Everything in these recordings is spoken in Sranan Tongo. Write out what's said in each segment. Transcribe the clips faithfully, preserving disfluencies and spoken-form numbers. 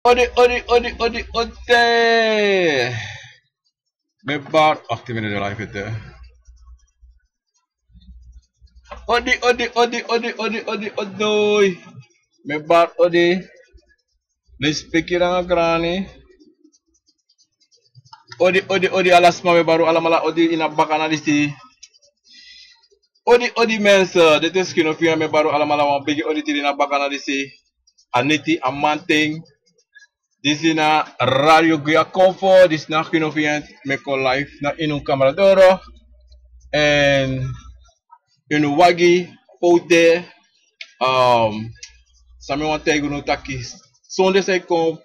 Odi, odi, odi, odi, odi. Mi e bari, wakti, mi no de live ete. Odi, odi, odi, odi, odi, odi, odi, odi. Mi e bari odi. Lespeki nanga grani. Odi, odi, odi, ala sma, mi e bari alamala odi ini a bakana disi. Odi, odi mensen, dit is Kino Fian, mi e bari alamala wan bigi odi tide ini a bakana disi. A neti, a manten. Disi na Radio Guya Konfo, disi na Kino Fian, mi e kon live na ini un kamera doro. En ini un wagi, foute, um, san mi wani taigi unu taki, sonde san e kon,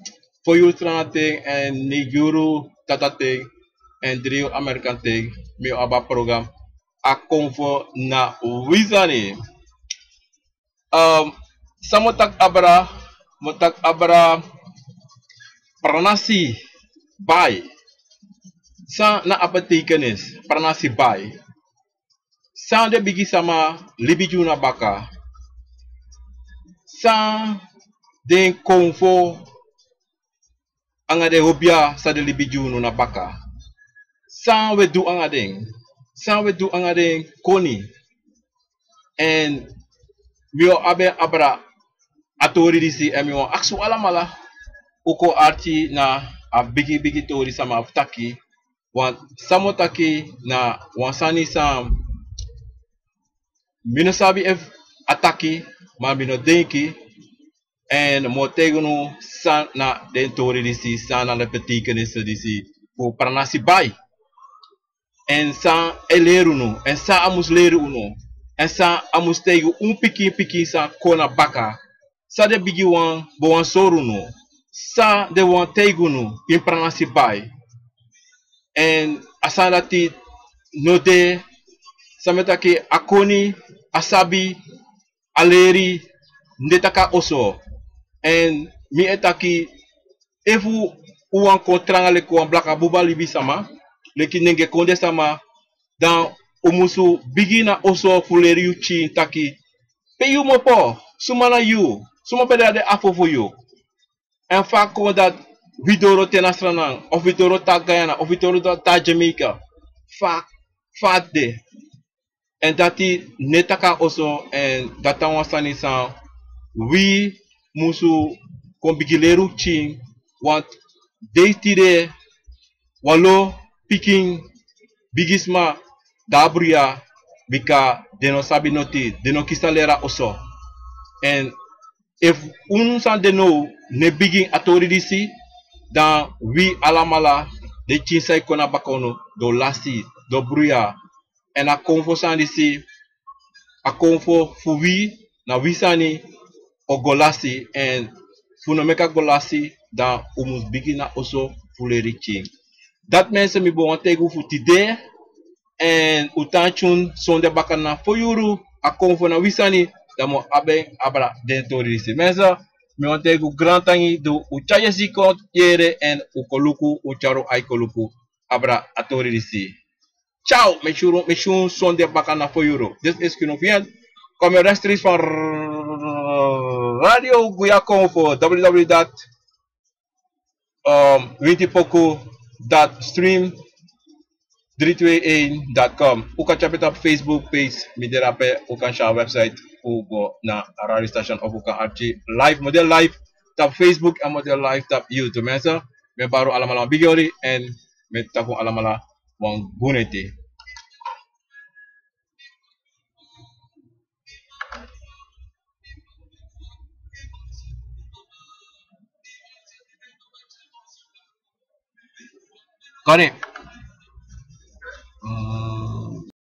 fo yuru Sranan ten, en neigi yuru Data ten, en dri yuru Amerikan ten, mi o abi a program, A Konfo na Wi Sani. Um, san mi o taki abra, mi o taki abra pranasi bai. San na a betekenis, pranasi bai. San den bigi sama libi gi unu na baka. San den konfo anga den obia san den libi gi unu na baka. San wi e du anga den. San wi e du anga den koni. En mi o abi en abra a tori disi, en mi wani aksi un alamala un kon arki na a bigi bigi tori san mi abi fu taki. Wan, san mi o taki na wan sani san mi no sabi efu a taki, ma mi no denki. En mi o taigi unu san na den tori disi, san na den betekenis disi fu pranasi bai. En san a e leri unu, en san a mus leri unu, en san a mus taigi un pikin pikin san kon na baka. San den bigi wan bo wani sori unu, san den wani taigi unu ini pranasi bai. En a sani dati no de, san mi e taki, a koni, a sabi, a leri, no de taki a oso. En mi e taki, efu un wani kon tranga leki wan blaka buba libisama, leki nengre kondre sama, dan un musu bigin na oso fu leri yu pikin taki, pe yu mu opo, suma na yu, suma ben de na den afo fu yu. En fa a kon dati wi doro te na Sranan, of wi doro te na Guyana, of wi doro te na Jamaica. Fa, fa a de. En dati no e taki a oso, en dati na wan sani san wi musu kon bigin leri un pikin, want dei tide wan lo pikin, bigisma, de na bruya, bika den no sabi noti, den no kisi a leri a oso. En efu un san de now no e bigin a tori disi, dan wi alamala, den pikin san e kon na baka unu, den o lasi, den o bruya. En a konfo sani disi, a konfo fu wi, na wi sani, o go lasi, en fu no meki a go lasi, dan un mus bigin na oso fu leri pikin. Dati, mensen, mi bo wani taigi un fu tide, en un tan tune sonde baka na fo yuru, a konfo na wi sani, dan mi o abi en abra den tori disi. Mensen, mi wani taigi un grantangi, di un tyari yesi kon yere, en un kon luku, un tyari un ai kon luku abra a tori disi. Ciao, mi e si un, mi e si un sonde baka na fo yuru. This is Kino Fian. Kom je rechtstreeks van Radio Guya Konfo, w w w dot wintipoku dot stream drie twee een dot com. Un kan tyari en tapu Facebook page, mi de drape, un kan tyari a website, un go na a radio station of un kan arki live, mi o de live tapu Facebook en mi o de live tapu YouTube. Mensen, mi e bari un alamala wan bigi odi, en mi e taki un alamala wan gu neti. Koni.